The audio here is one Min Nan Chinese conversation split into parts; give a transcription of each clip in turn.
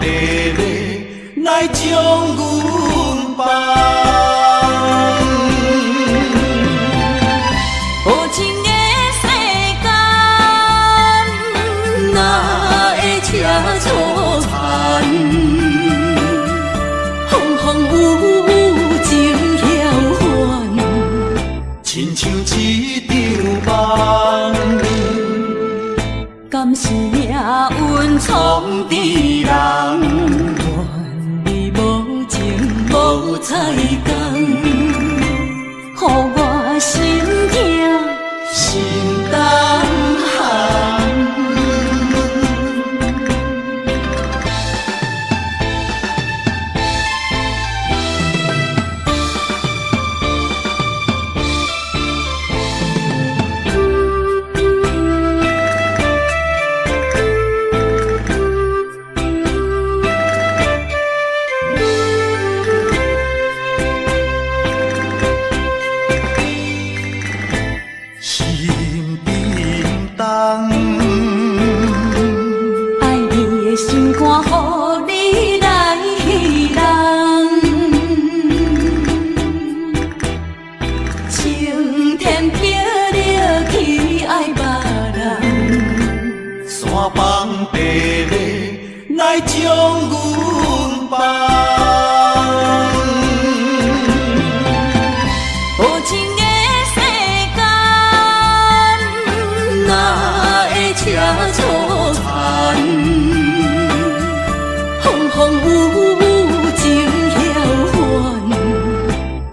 馬來將阮放。無情的世間，哪會這粗殘？風風雨雨情猶還，親像一場夢。敢是命運創治人？怨你無情無彩工，予我心疼心胆寒。心沉重，愛你的心肝，予你來弄。青天白日去愛別人，山放地馬來將阮放。無情的世間，哪會這粗殘？風風雨雨情猶還，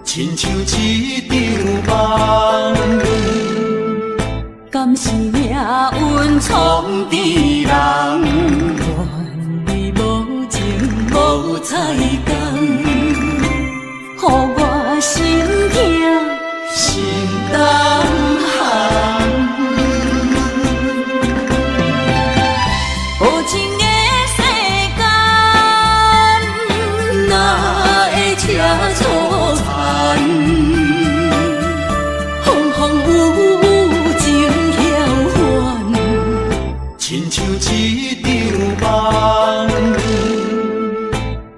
親像一場夢。敢是命運創創治人，怨你無情無彩工，予我心疼心胆寒。無情的世間，哪會這粗殘？風風雨雨情猶還，親像一場夢。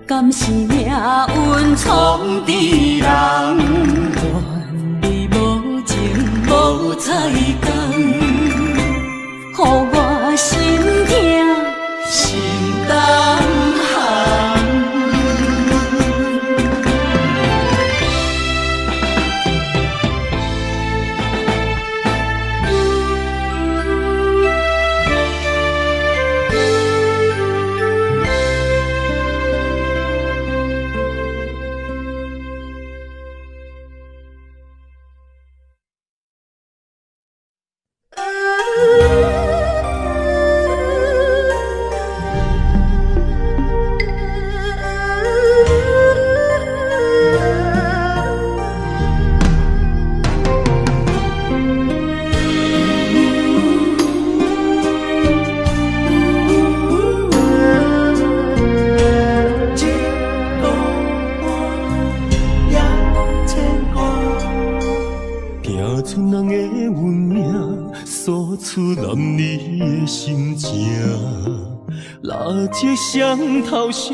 敢是命運創創治人，怨你無情無彩工，予我心疼心胆寒。一孤单也牵挂，拼出人的运命，诉出男儿的心情。蜡烛双头烧，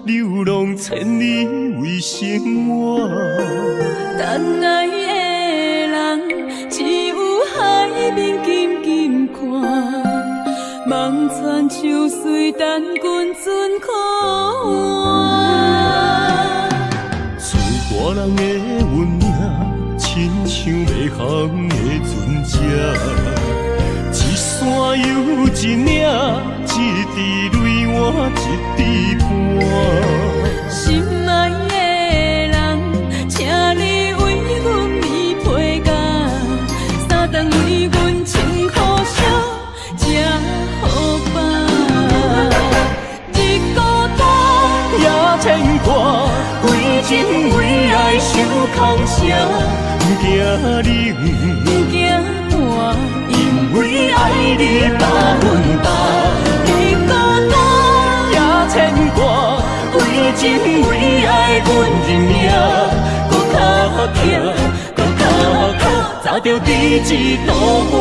流浪千里为生活。等爱的人，只有海面紧紧看，望船秋水等阮船靠岸。出外人的运命，亲像迷航的船只，一山又一岭，一滴泪换一滴汗。心爱的人，请你為阮棉被罩，三頓為阮穿好衫，才好放。日孤單也牵挂，为情为爱受空声，不惊冷，不惊寒，因为爱你100%。日孤單也牵挂，为情为爱阮认命，阁较疼，阁较苦，早著伫这度寒。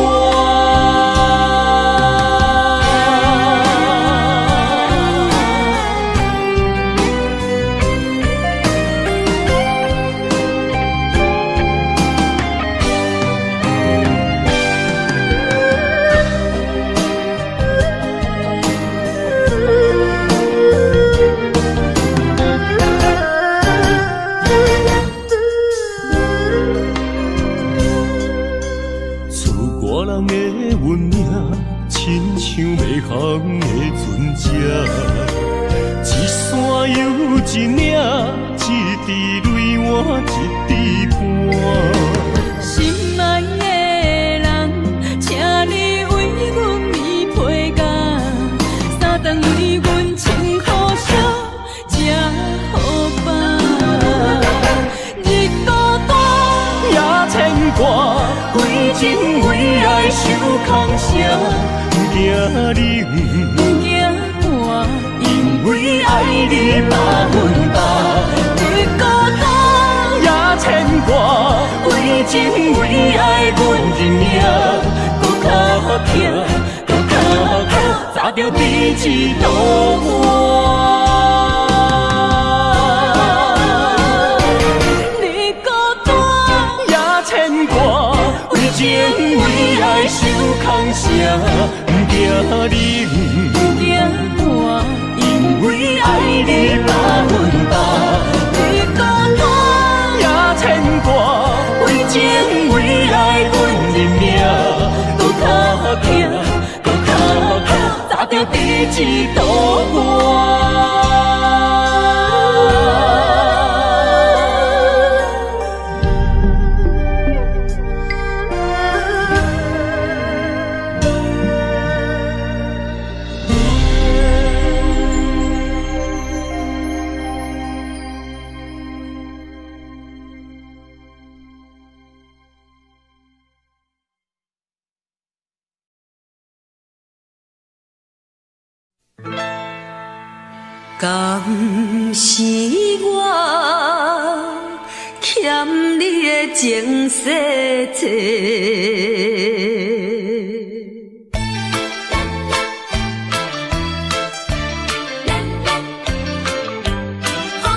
一领，一滴泪换一支汗。心爱的人，请你为阮棉被罩，三顿为阮穿好惜，才予放。日孤单也牵挂，为情为爱受空声，不惊冷，不惊寒，因为爱你百分百。日孤单也牵挂，为情为爱阮认命，阁较疼，阁较苦，早著彼此路伴。日孤单也牵挂，为情为爱受空声，不惊冷，不惊寒，因为爱你百分百。日孤单也牵挂，为情为爱阮认命，阁较疼，阁较苦，早著彼此路伴。敢是我欠你的情世债？予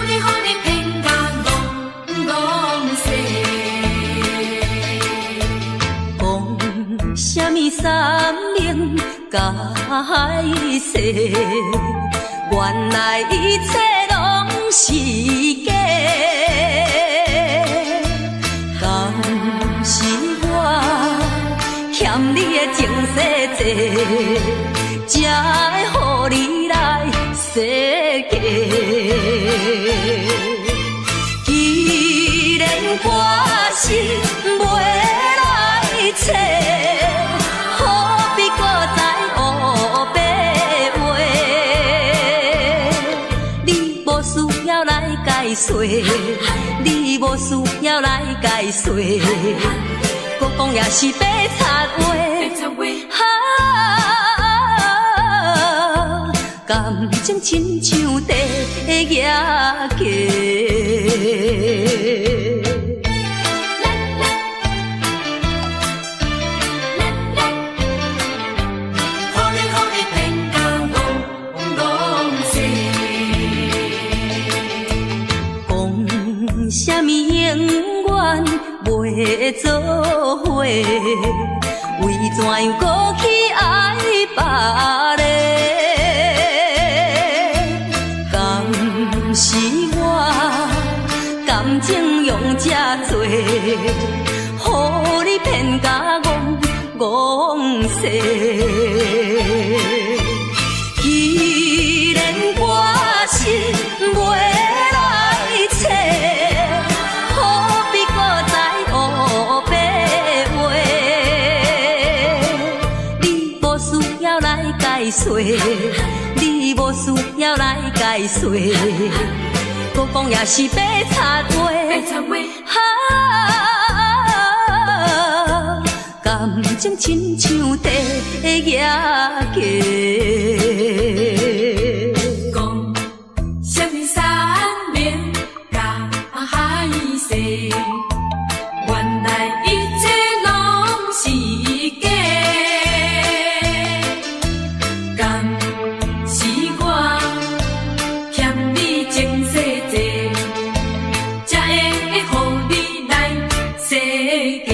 你予你骗甲戆戆势，讲啥物山盟甲海誓？原来一切拢是假，敢是我欠你的情世债，才会予你来设计。既然我是袂来找，何必阁再乌白话？你无需要来解释，你无需要来解释，阁讲也是白贼话。哈，感情亲像地额价。予你予你骗甲戆戆势，讲啥物永远袂做伙，为怎样阁去爱别个？敢是我感情用这多，予你骗甲戆戆势？既然我是袂来找，何必阁再乌白话？你无需要来解释，你无需要来解释，阁讲也是白贼话。哈，感情亲像地额价。讲啥物山盟甲海誓，原来一切拢是假。敢是我欠你情世债，才会予你来设计。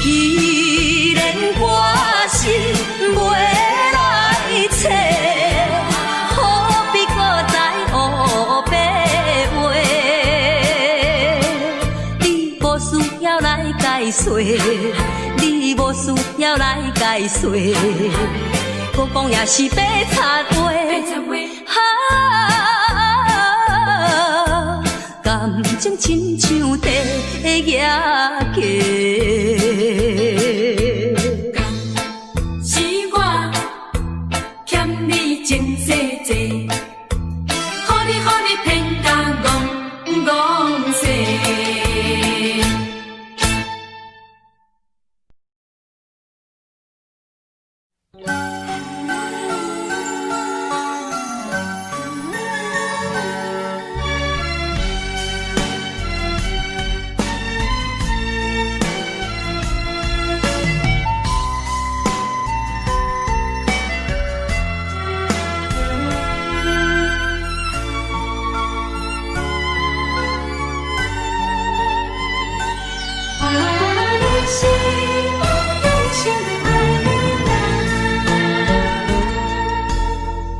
既然我是袂来找，何必阁再乌白话？你无需要来解释，你无需要来解释，阁讲也是白贼话。哈，感情亲像地额价。是我欠你情世债，予你予你骗甲戆戆势。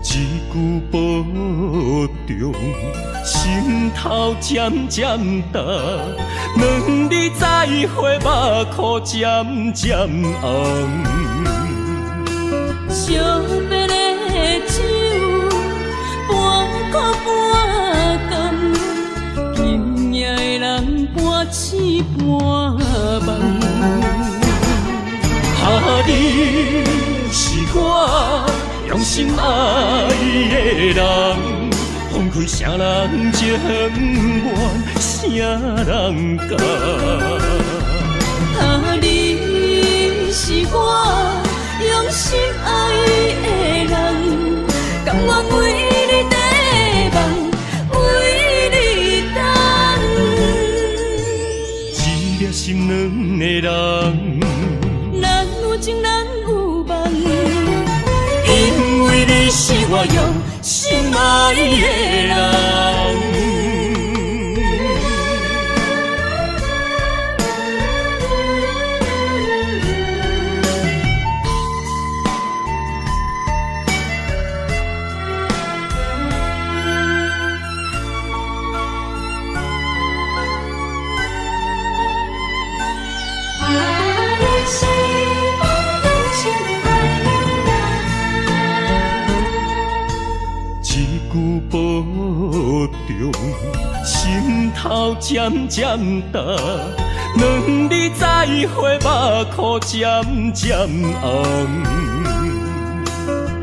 一句保重，心头渐渐重。两日再会，目眶渐渐红。惜别的酒，半苦半甘，今夜的人半醒半梦。哈，你是我用心爱的人，放开谁人情愿，谁人甘？啊，你是我用心爱的人，甘愿为你缀梦，为你等。一粒心软的人，咱有情，咱有梦。因为你是我用心爱的人。一句保重，心头渐渐重。两日再会，目眶渐渐红。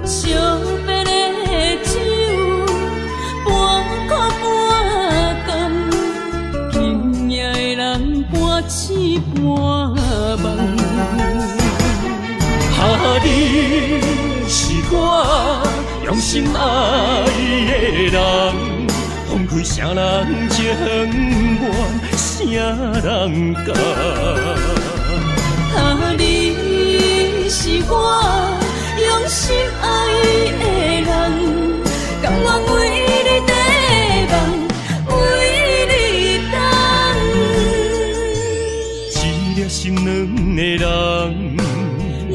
惜别的酒，半苦半甘，今夜的人半醒半梦。哈，你是我用心爱的人，放开谁人情愿，谁人甘？啊，你是我用心爱的人，甘愿为你缀梦，为你等。一粒心软的人，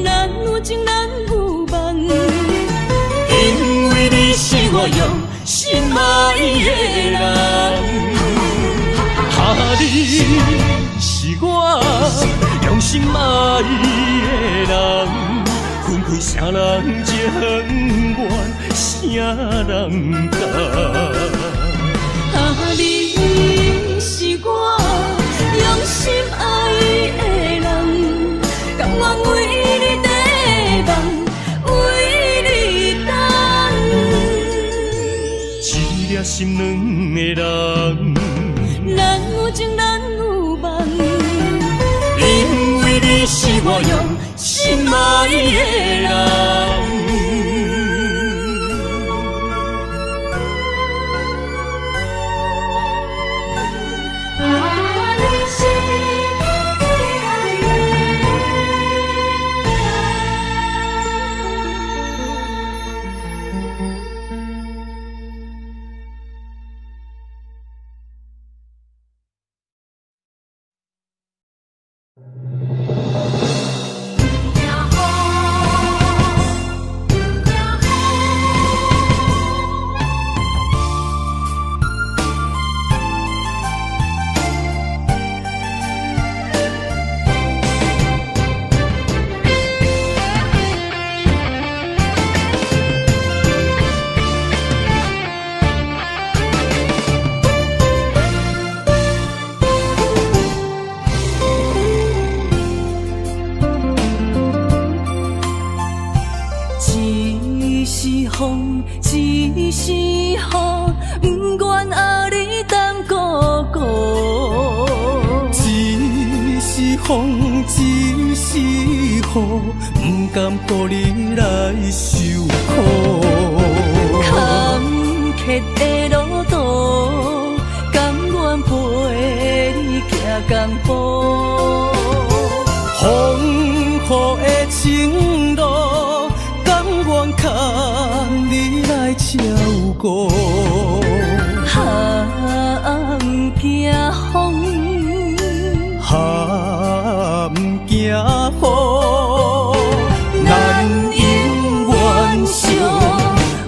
咱有情，咱有梦。因为你是我用心爱的人。哈，你是我用心爱的人，分开谁人情愿，谁人甘？啊，你是我用心爱的人，甘愿为你缀梦，为你等。一粒心软的人，咱有情，咱有梦。因为你是我用心爱的人。听风。風，一時雨，毋願予你等孤孤。一時風，一時雨，毋甘予你來受苦。坎坷的路途，甘願陪你行仝步。風雨的情路，甘願牽你來照顧。啊，毋驚風，啊，毋驚雨，咱永遠相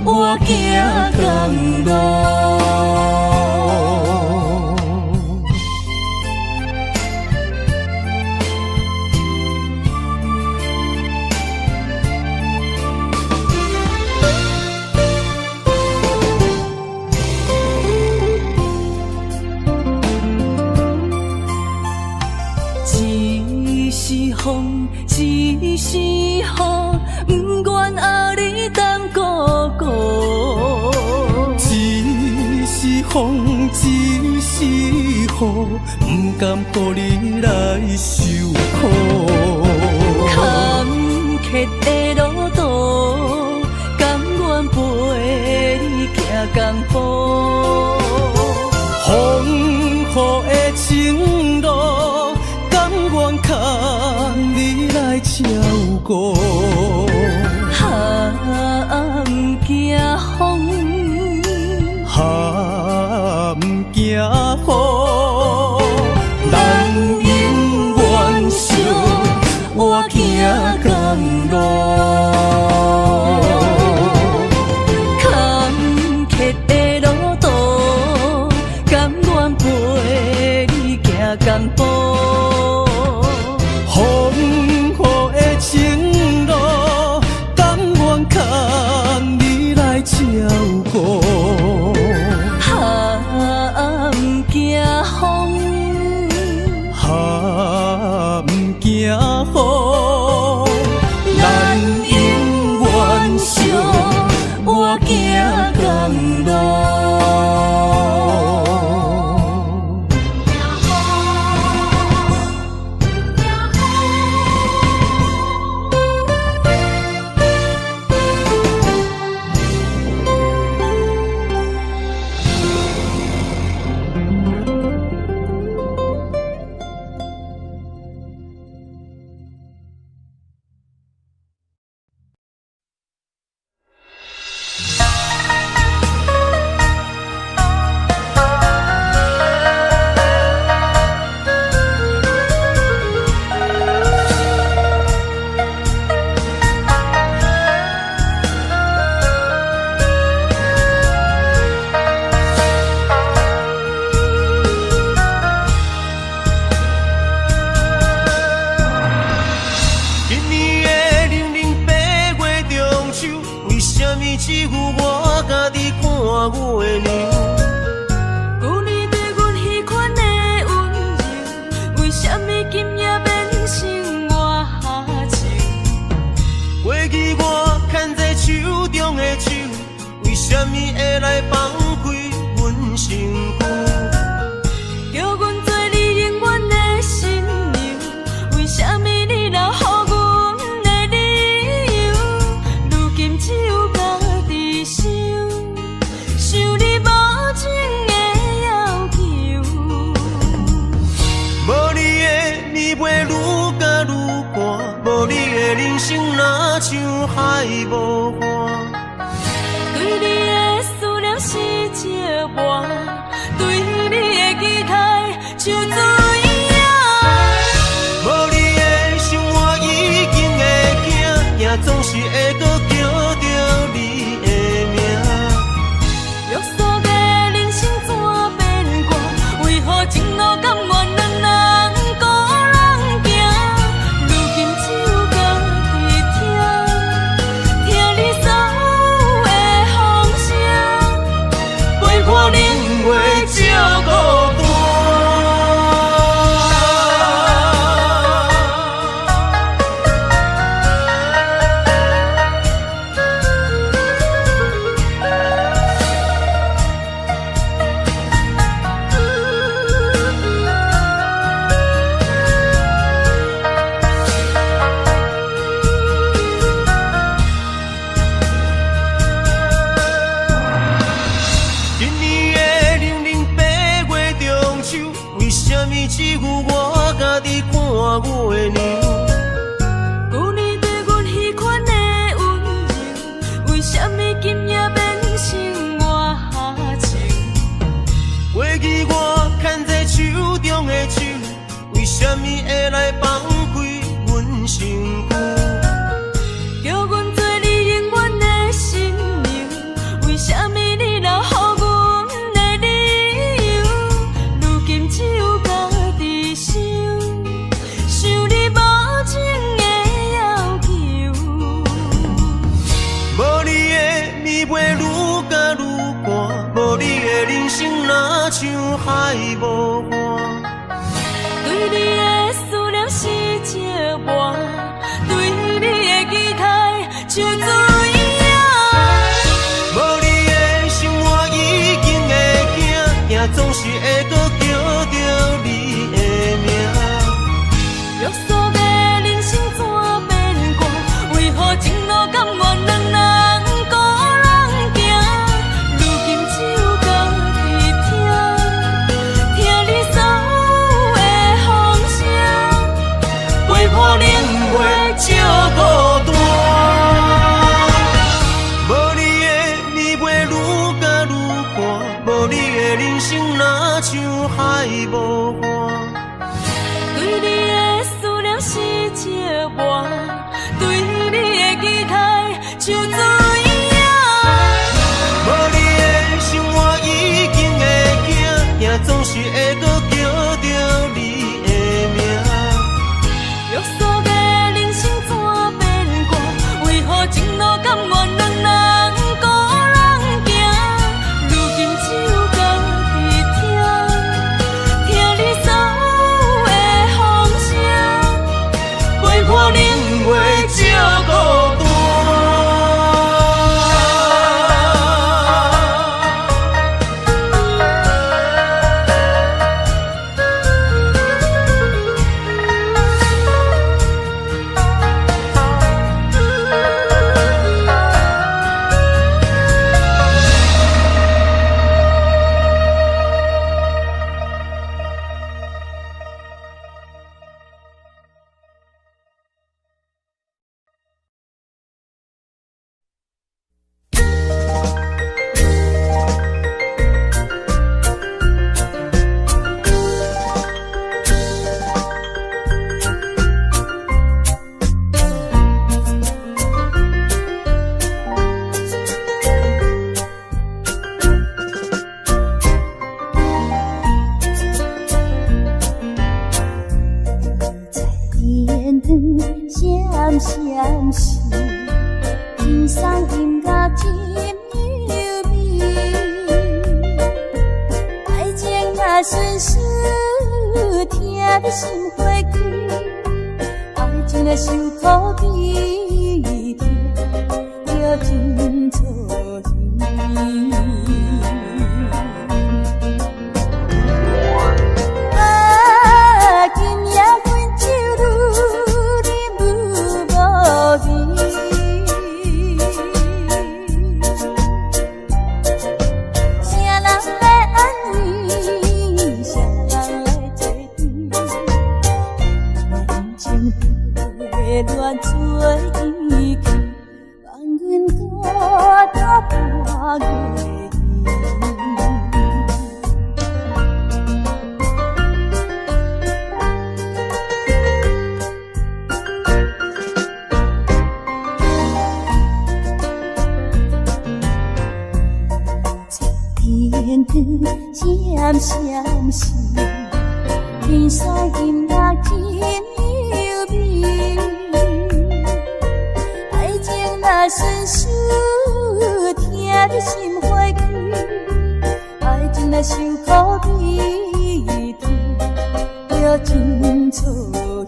伴行仝路。一時風，一時雨，毋願予你等孤孤。一時風，一時雨，毋甘予你來受苦。坎坷的路途，甘願陪你行仝步。風雨的情路，甘願牽你來照顧。啊，毋驚風，啊，毋驚雨，咱永遠相伴行仝路。坎坷的路途，甘願陪你行仝步。風雨的情路，甘願牽你來照顧。啊，毋驚風，啊，毋驚雨，咱永遠相伴行仝路。今年的零零八月中秋，為啥物只有我家己看月娘？舊年對阮彼款的溫柔，為啥物今夜變成我愁？過去我牽在手中的手，為啥物會來放開阮身軀？叫阮做你永遠的新娘，為啥物你留予阮的理由？如今只有家己想，想你無情的要求。無你的暝袂愈加愈寒，無你的人生若像海無岸。對你的思念是折磨，對你的期待像水影。無你的生活已經會驚，驚總是會閣叫著你的名。約束的人生怎變卦？為何情路甘願兩人孤人行？如今只有家己聽，聽你所來放開阮身軀。叫阮做你永遠的新娘，為啥物你留予阮的理由？如今只有家己想，想你無情的要求。無你的暝袂愈加愈寒，無你的人生若像海無岸。對你的思念是折磨，對你的期待像水影。無你的生活已經會驚，驚總是會閣叫著你的名。約束的人生怎變卦？為何情路甘願兩人孤人行？如今只有家己聽，聽你所有的風聲，陪伴冷月照孤單。無你的暝袂愈加愈寒，無你的人生若像海無岸。對你的思念是折磨，對你的期待像水影。無你的生活已經會驚，驚總是會閣叫著你的名。約束的人生怎變卦？為何情路甘願兩人孤人行？如今只有家己聽，聽你所有的風聲，陪伴冷月照孤單。天光閃閃閃，天送音樂真優美。愛情若順序，疼得心花開。愛情若受苦悲，疼著真粗耳。啊，今夜阮酒愈饮愈無味，誰人來安慰？誰人來做對？感情迷亂做伊去，放阮孤單半月圆。天光閃閃閃，天送音樂真優美。愛情若順序，疼得心花開。愛情若受苦悲，疼著真粗耳。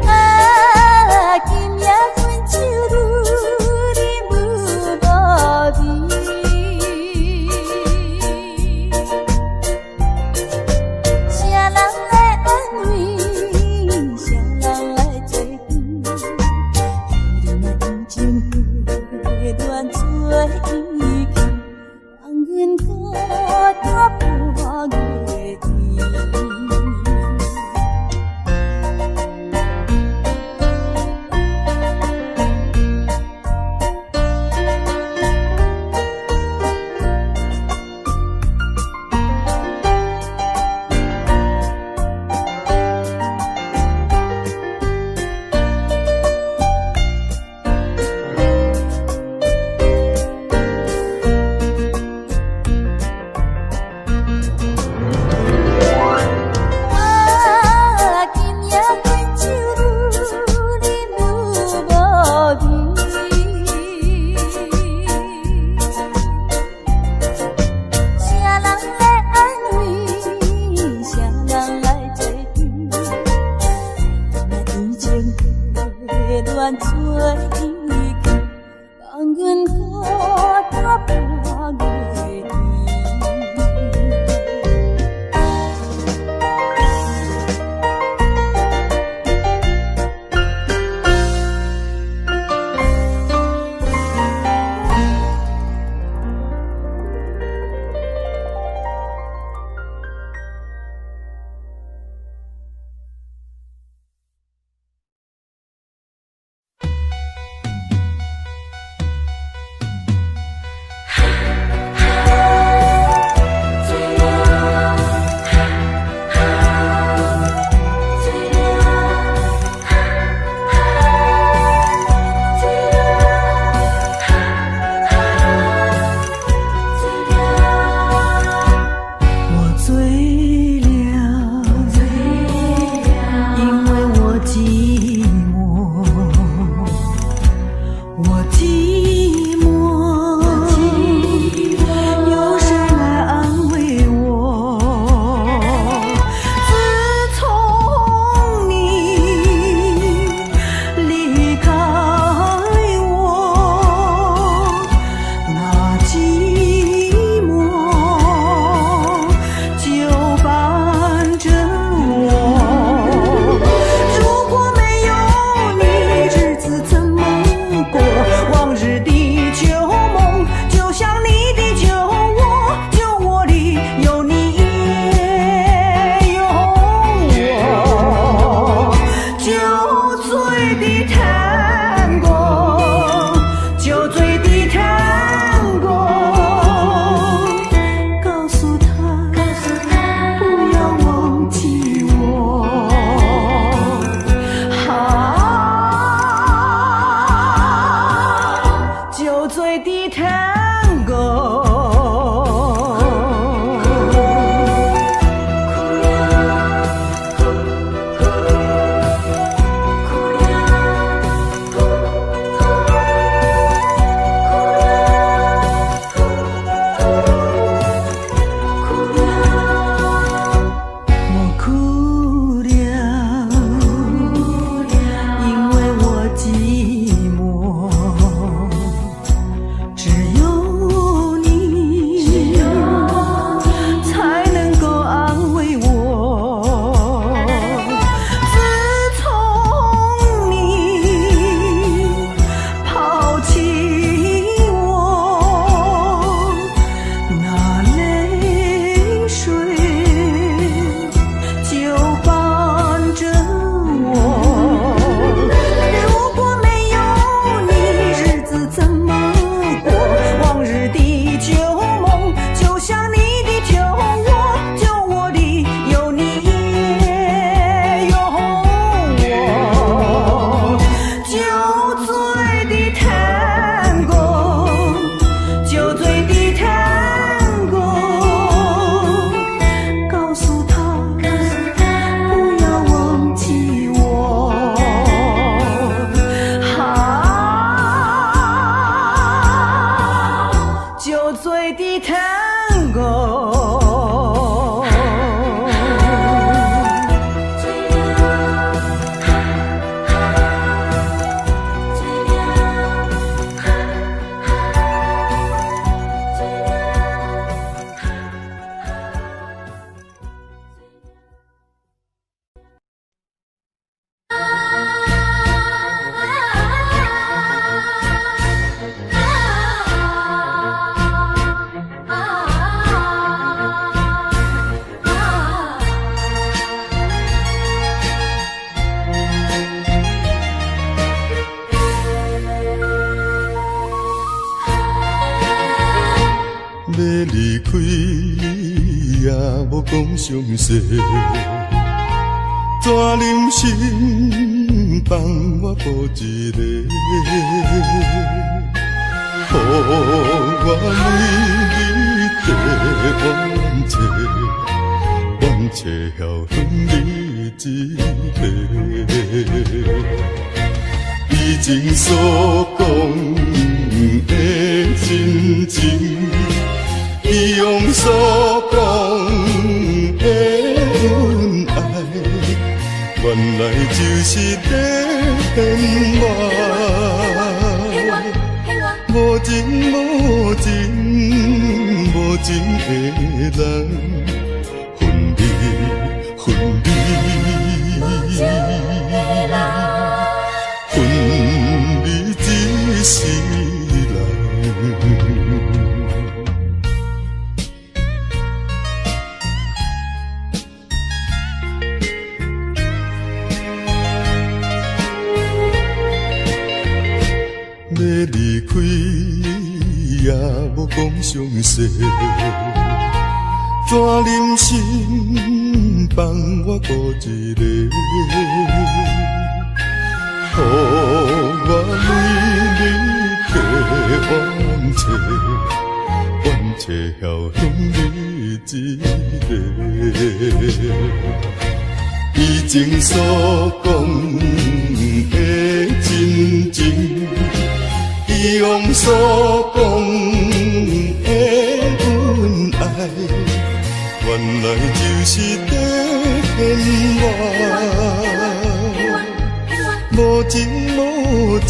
啊，今夜阮酒愈饮愈無味，誰人來安慰？誰人來做對？你若用情迷亂做伊去，放阮孤單半月圓。愿做去，放阮孤单半月圆。讲详细，怎忍心放我孤一个？予我每日地怨嗟，怨嗟晓分你一个。以前所讲的真情，以往所讲的恩爱，原来就是在骗我。无情无情无情的人，分离分离，分离一世人。欲离开也无讲详细，怎忍心放我孤一个？予我每日加怨嗟，怨嗟晓向你一个。以前所讲的真情，以往所讲的恩爱，原来就是在骗我。无情无情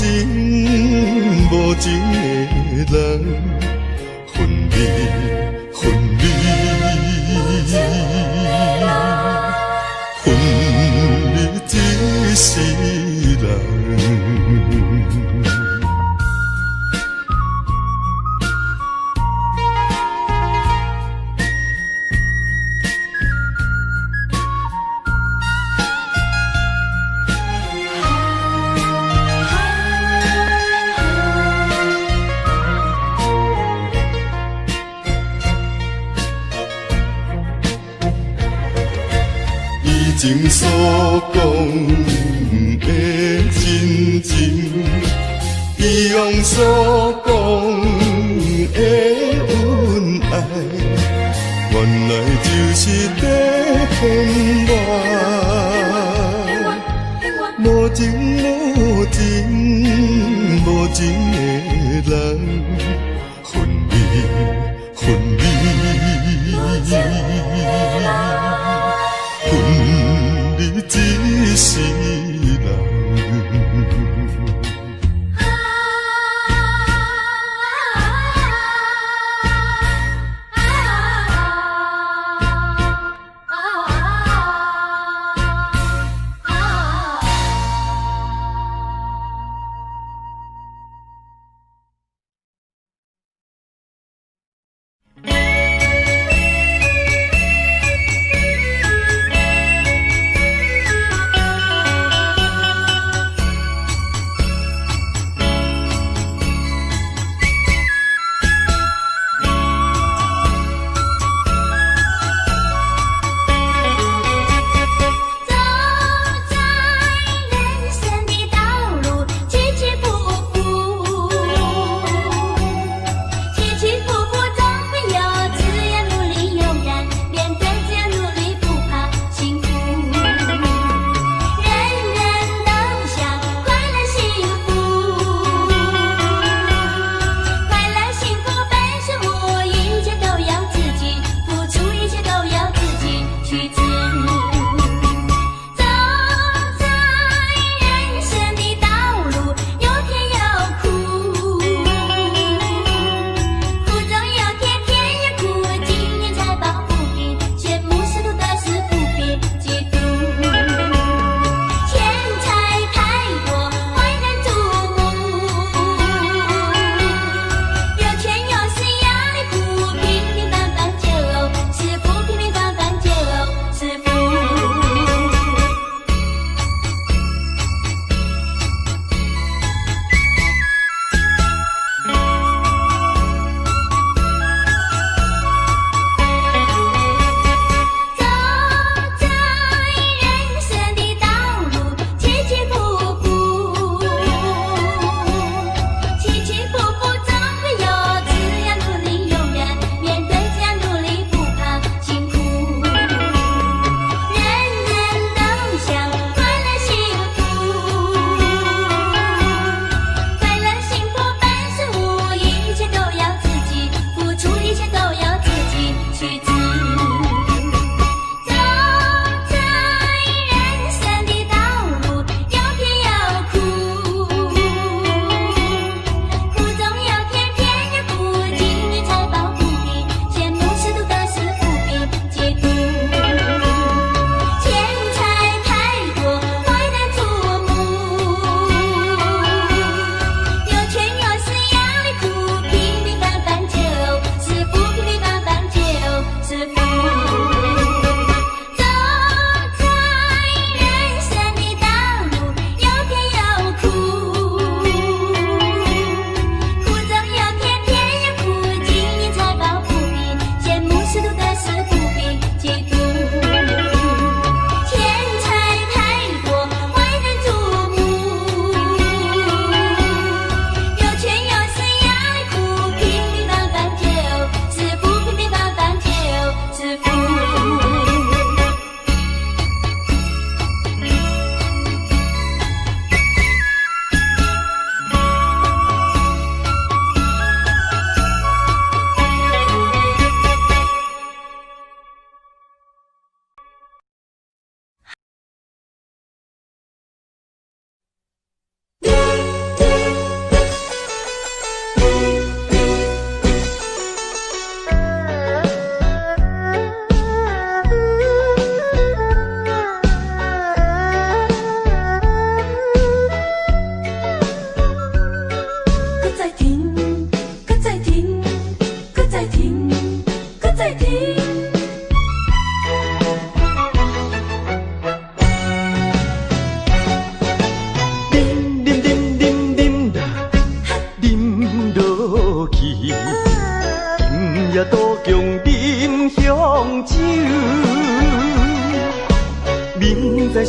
无情的人，分离分离，分离一世人。以前所讲的真情，以往所讲的恩爱，原来就是在骗我。无情无情无情的人，分离分离，分离一世人。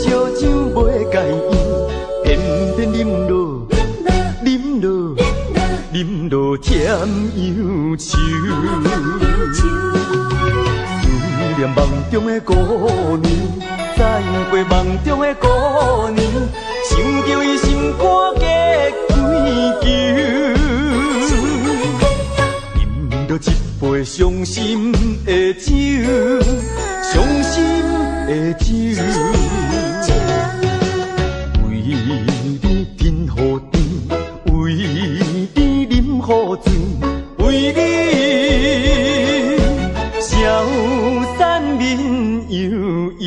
燒酒袂共伊，偏偏啉落，啉落，啉落添憂愁。思念夢中的姑娘，再會夢中的姑娘，想著伊心肝結幾球。飲落一杯傷心的酒，傷心的酒。為你吞予甜，為你啉予醉，為你消散面悠悠。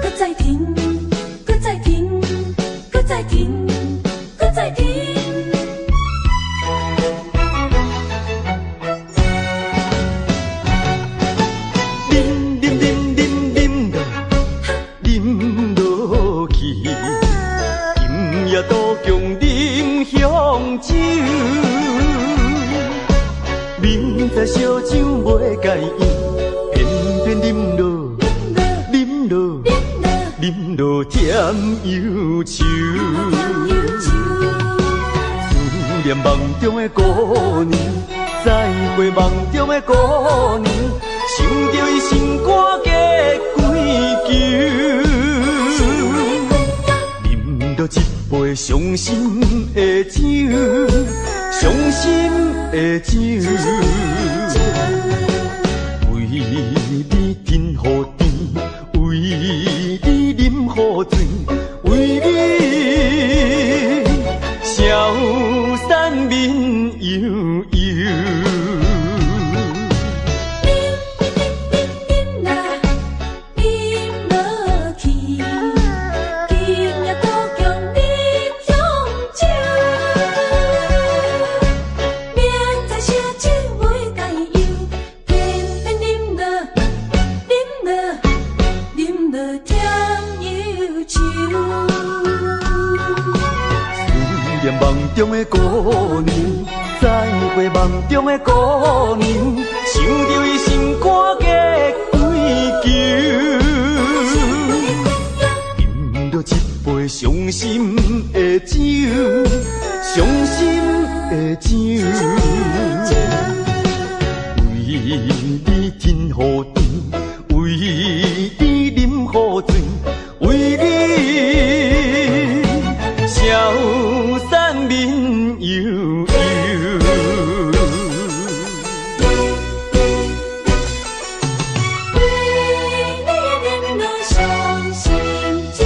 閣再聽，閣再聽，閣再聽，閣再聽。啉啉啉啉啉落，啉落去，今夜杜強啉香酒。明知燒酒袂共伊，偏偏啉落，啉落，啉落添憂愁。思念夢中的姑娘，再會夢中的姑娘，想著伊心肝結幾球。啉落一杯傷心的酒，傷心的酒。為你吞予甜，為你啉予醉，為你消散面悠悠。啉啊，啉落去，今夜杜強啉香酒。明知燒酒袂共伊，偏偏啉落，啉落，啉落添憂愁。思念夢中的姑娘，再會夢中的姑娘，想著伊心肝結幾球。飲落一杯傷心的酒，傷心的酒。為你吞予甜，為你啉予醉，為你消散面悠悠。為你啉落傷心酒。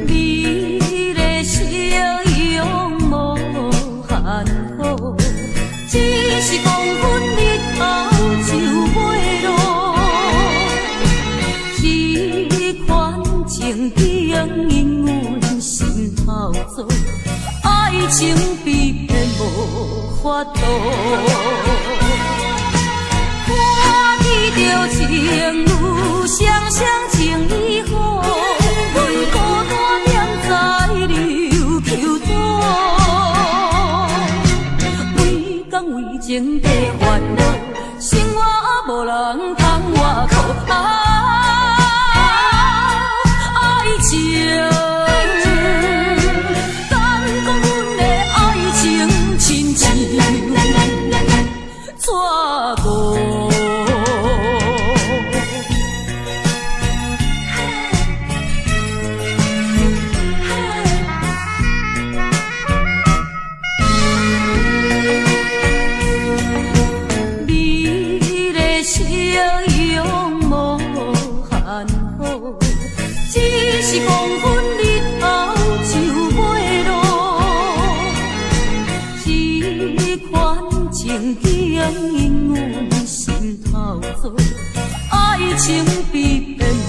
美麗笑容無限好，只是講阮日後就袂落。彼款情景因阮心头做，愛情被騙無法度。看起著情侶雙雙情意好，阮孤單踮在琉球島，規工為情在煩惱，生活無人通倚靠。啊，愛情，敢講阮的愛情親像紙糊。只是黃昏日頭就欲落。這款情景永阮心頭做，愛情被騙無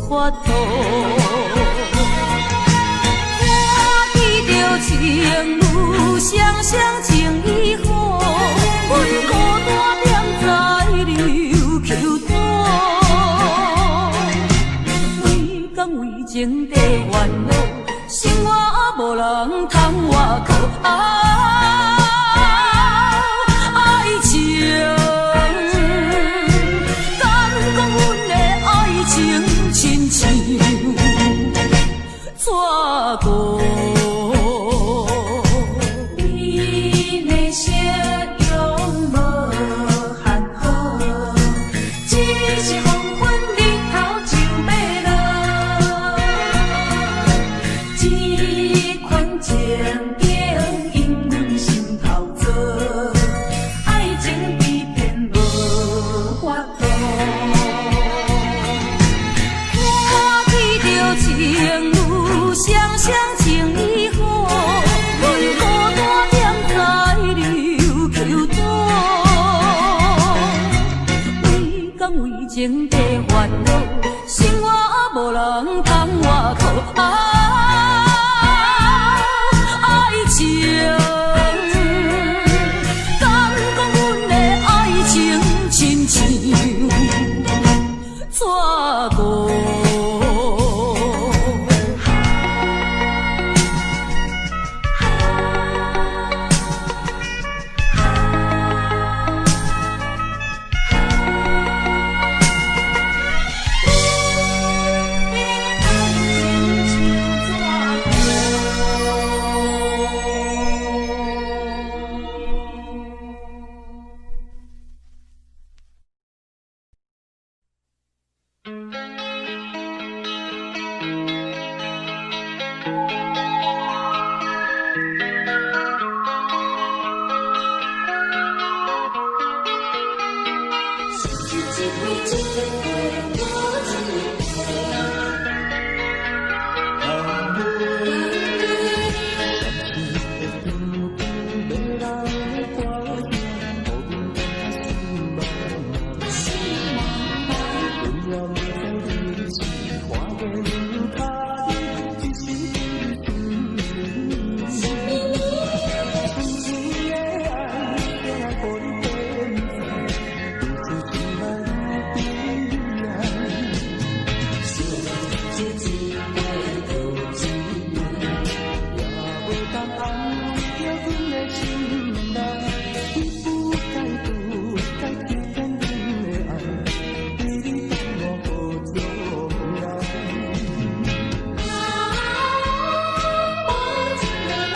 法度。看見著情侶雙雙情意好，阮孤單踮在琉球島。規工為情在煩惱，生活無人通倚靠。啊，愛情，敢講阮的愛情親像紙糊。你的笑容無限好，只是黃昏日頭就欲落。這款情景永阮心頭做，愛情被騙無法度。看見著情侶雙雙情意好，阮孤單踮在琉球島。規工為情在煩惱，生活無人通倚靠。啊，愛情，敢講阮的愛情親像紙糊。你的愛情像紙糊。啊，無情的人，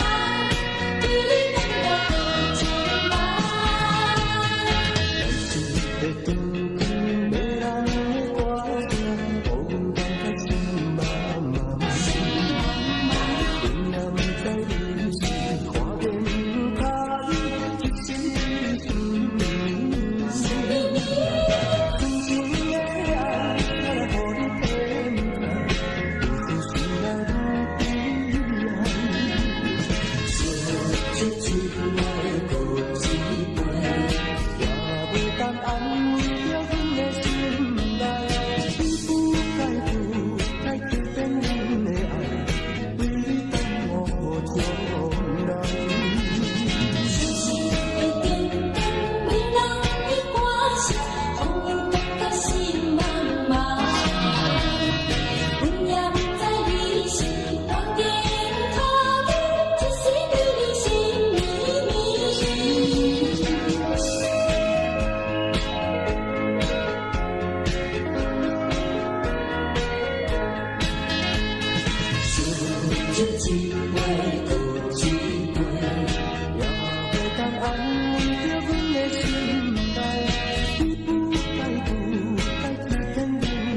對你等我好情人。相思的長長迷人的歌聲，予阮感覺心茫茫。阮也毋知你是環境跤步，一時對你心綿綿。啊，為你等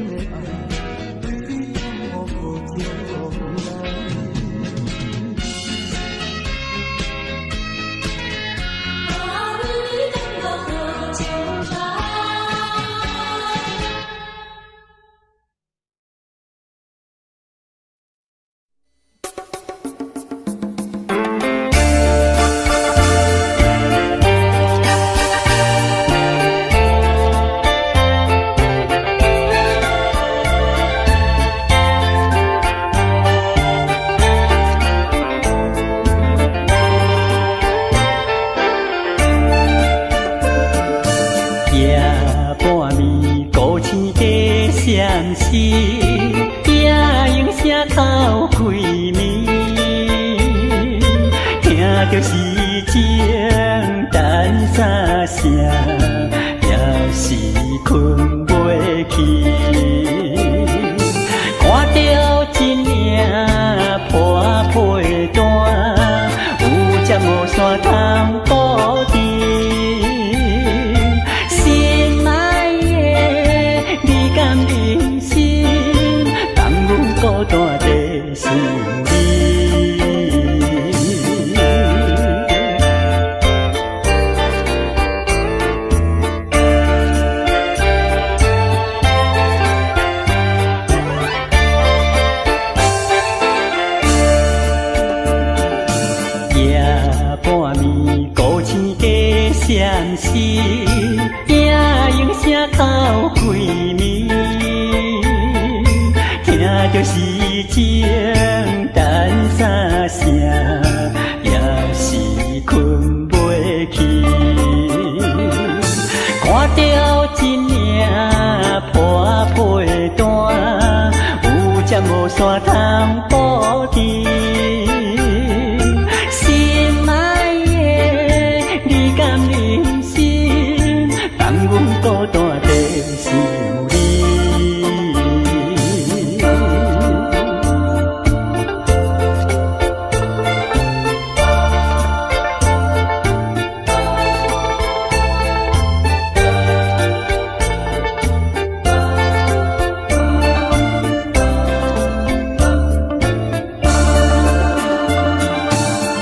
我好將來。夜莺聲哭規暝，聽著是情等三聲，也是睏袂去。看著一領破被單，有才無線通布置。心愛的，你敢忍心，放阮孤單在想你？夜半暝，孤星加闪烁，夜莺聲哭規暝，聽著是情等三聲，也是睏袂去。看著一領破被單，有才無線通布置。心愛的，你敢忍心，放阮孤單在想你？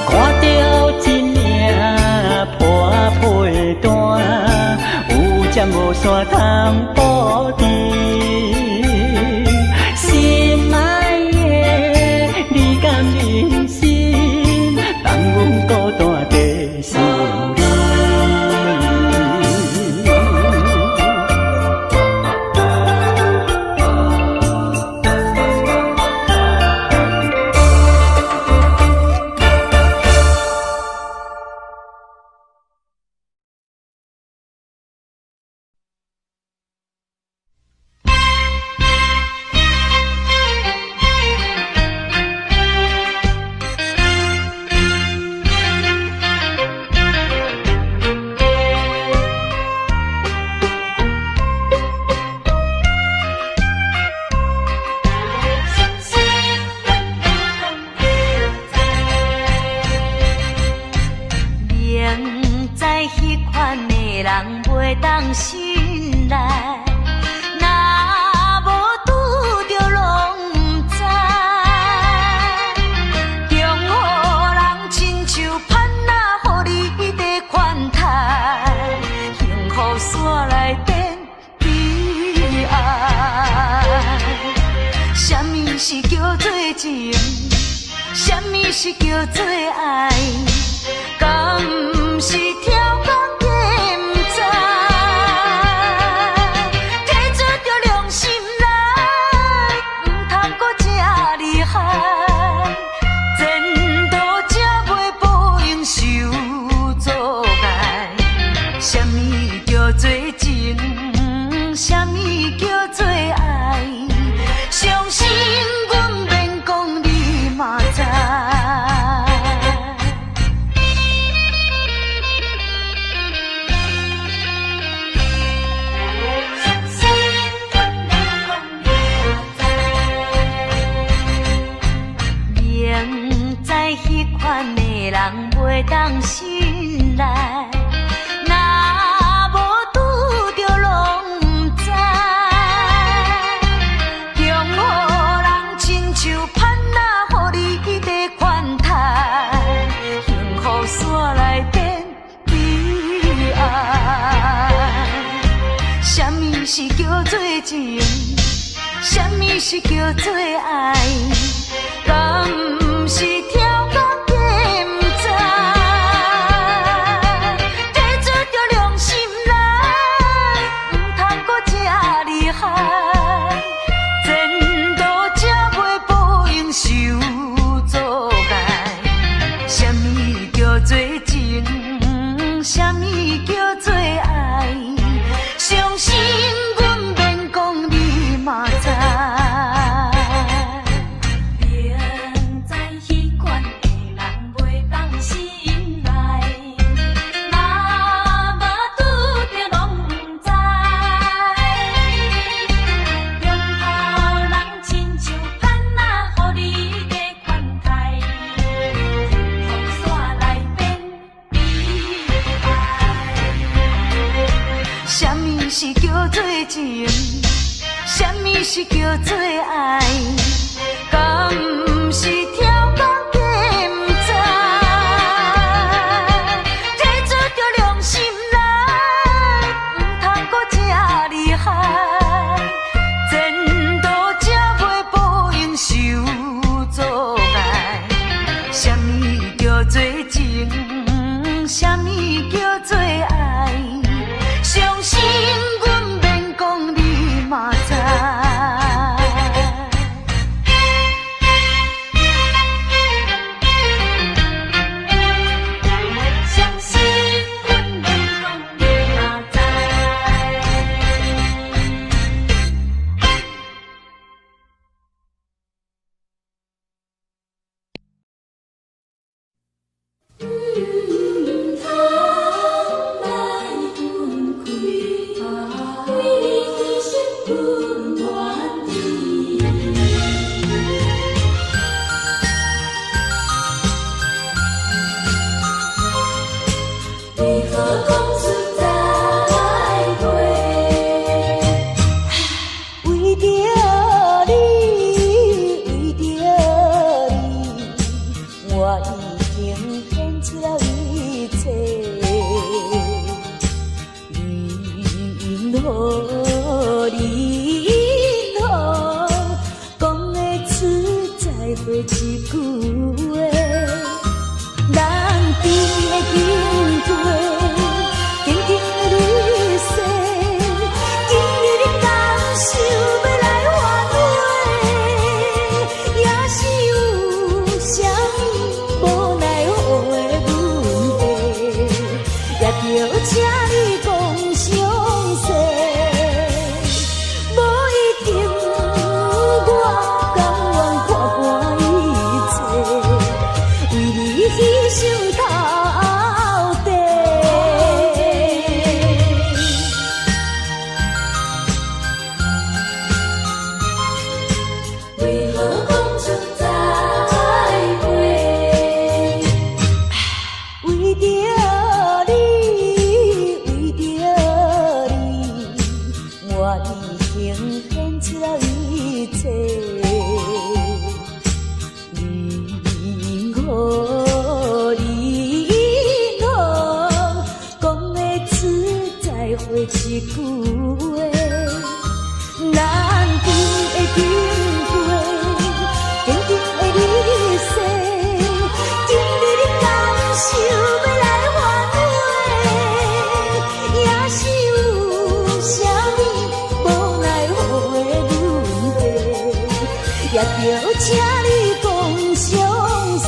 看著一領破被單，有才無線通布置。心愛的，你敢忍心，放阮孤單在想你？明知彼款的人袂當信賴，若無拄著攏毋知。中予人親像潘仔，予你在款待，幸福煞來變悲哀。啥物是叫做情？啥物是叫做愛？敢毋是超工加毋知？提出著良心來，毋通閣這厲害。前途才袂報應受阻礙。啥物叫做情？啥物叫做愛？相信阮免講，你嘛知。明知彼款的人袂當信賴，若無拄著攏毋知。中予人親像潘仔，予你在款待，幸福煞來變悲哀。啥物是叫做情？啥物是叫做愛？敢毋是超工加毋知？提出著良心來，毋通閣這厲害。前途才袂報應受阻礙。啥物叫做情？啥物叫做愛？相信阮免講，你嘛知。是叫做愛？敢毋是超工加毋知？提出著良心來，毋通閣這厲害。前途才袂報應受阻礙。啥物叫做情？啥物叫做愛？相信阮免講，你嘛知。相信阮免講，你嘛知。毋通來分開，為你犧牲阮願意。為何講出再會？為著你，為著你，我已經獻出了一切。你何，你何，講會出再會這句話？咱甜的經過，緊緊的離世，今日你敢想欲來反悔？也是有啥物無奈何的問題，也著請你講詳細。無一定我甘願看破一切，為你犧牲到底。為何講出再會？為著你，為著你，我已經獻出了一切。你何，你何，講會出再會這句話？咱甜的經過，緊緊的離世，今日你敢想欲來反悔？也是有啥物無奈何的問題，也著請你講詳細。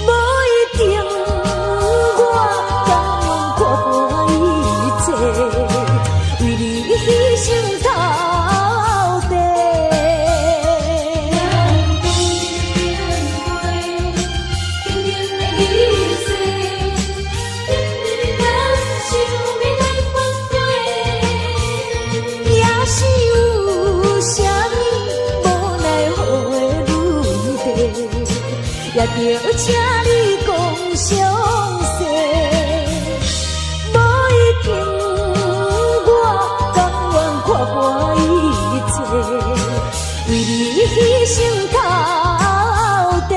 無一定我甘願看破一切，為你犧牲到底。緊緊的離世，今日你敢想欲來反悔？也是有啥物無奈何的問題，也著請你講詳細。無一定我甘願看破一切，為你犧牲到底。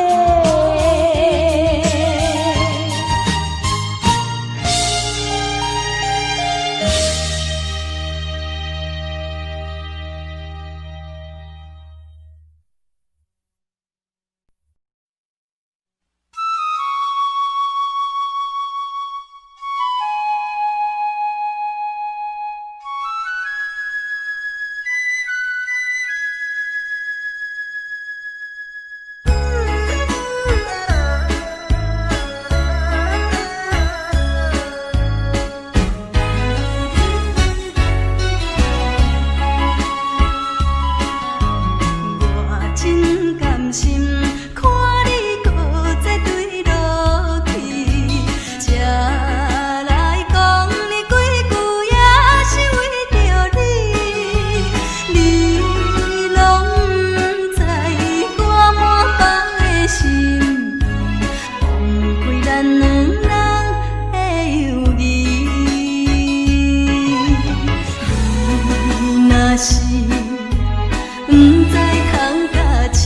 毋知通甲醒，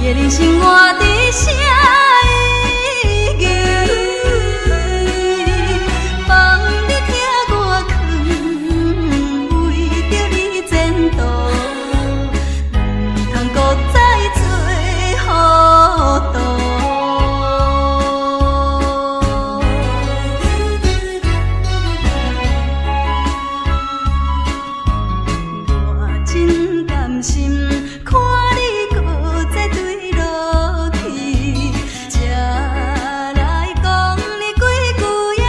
你的人生活佇啥意義？放你疼我囥，為著你前途，毋通閣再做糊塗。我真甘心看你閣再墜落去，才來講你幾句也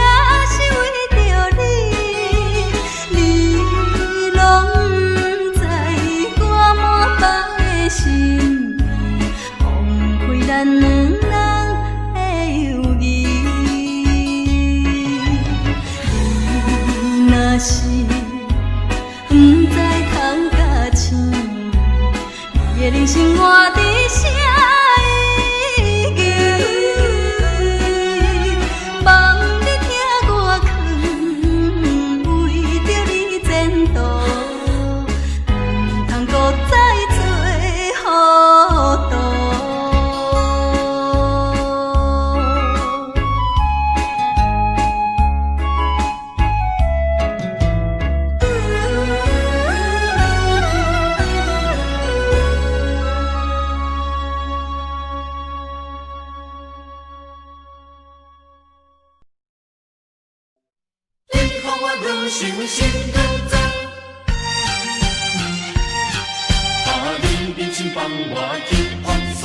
是為著你，你攏毋知我滿腹的心意，荒廢咱兩人的友誼。你若是毋知通甲醒，你的人生活佇啥意義？望你疼我囥，為著你前途，毋通閣再做糊塗。你予我愈想心愈脏，啊！你忍心放我去放松。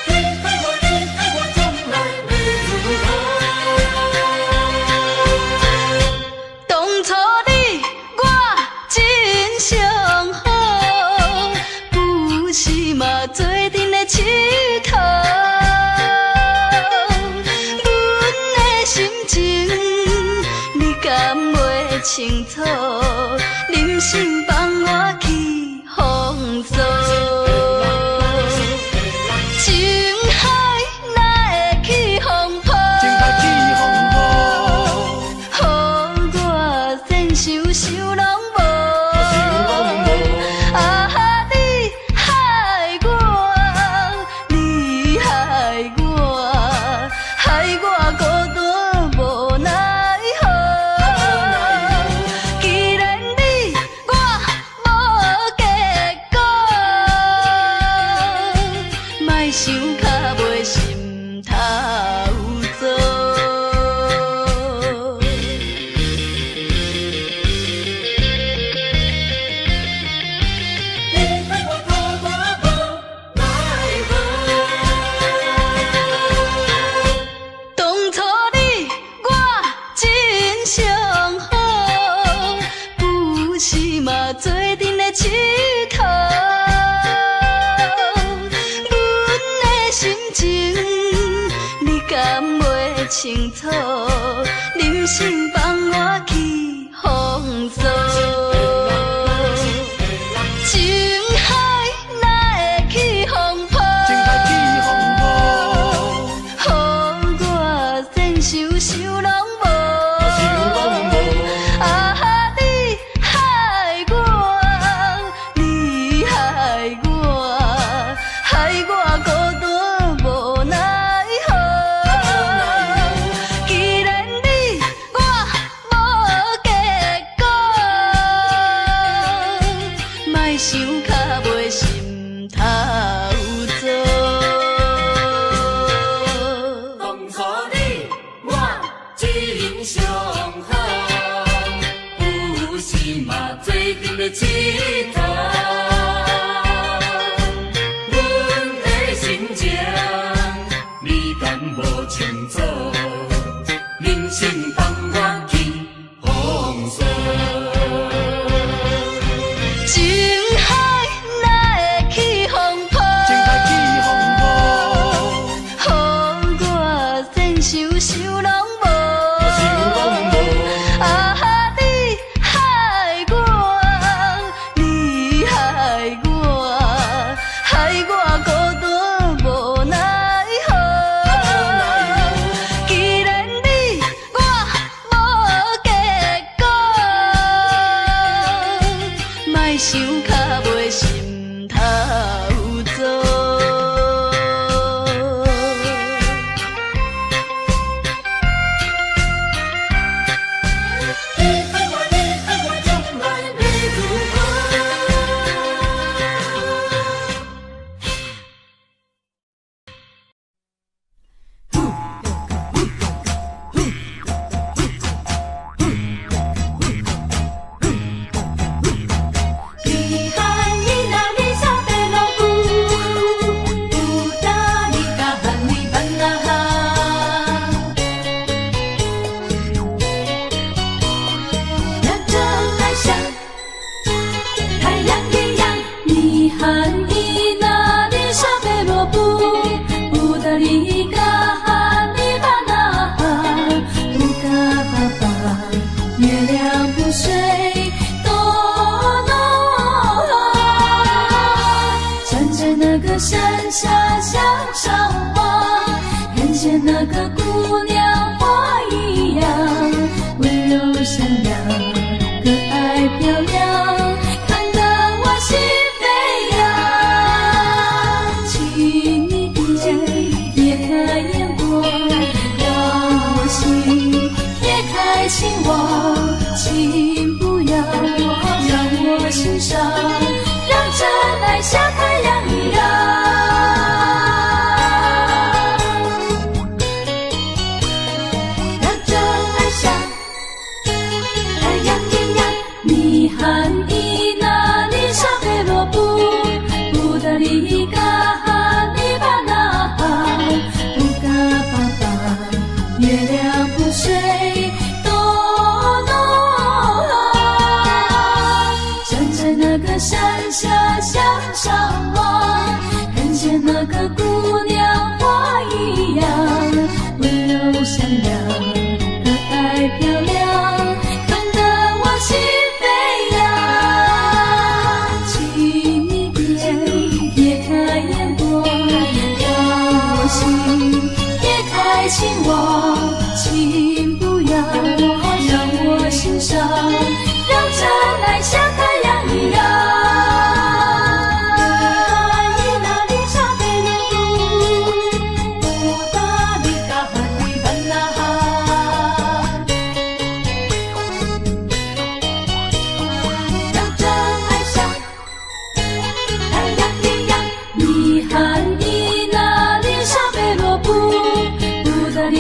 你爱我，你爱我，将来欲如何？當初你我真相好，不是嘛做陣咧𨑨迌。阮的心情你敢袂清楚？忍心放我去風騷。情海哪會起風波？情海起風波，予我善想想攏無。想攏無。啊！你害我，你害我，害我孤單無奈何。既然你我無結果，莫想較袂心頭做。你害我孤單無奈何。當初你我真相好，不是嘛做陣咧𨑨迌。阮的心情你敢袂清楚？忍心放我去風騷。情海哪會起風波？情海起風波，予我善想想攏無。想攏無。啊！你害我，你害我，害我孤單無奈何。既然你我無結果，莫想較袂心頭做。當初你我真相好，不是嘛做陣咧𨑨迌。阮的心情你敢無清楚？忍心放我去風騷。情海哪會起風波？情海起風波，予我善想想攏無。想攏無。啊！你害我，你害我，害我孤單無奈何。個姑娘花一樣，溫柔善良，可愛漂亮，看得我心飛揚。請你別別開眼光，讓我心別開心窩，請不要讓我心傷，讓真愛像太陽一樣。讓真愛像太陽一樣。你喊伊那里沙貝羅布，布達里嘎哈里巴那哈，布嘎巴巴，月亮不睡，哆哆啊。站在那個山下向上望，看見那個姑娘花一樣，溫柔善良，可愛漂亮，看得我心飛揚。請你別別開眼光，讓我心別開心窩，請不要讓我心傷，讓真愛像太陽一樣。伊那里沙貝羅布，布達里嘎哈里巴那哈。讓真愛像太陽一樣。你喊伊那里沙貝羅布，布達里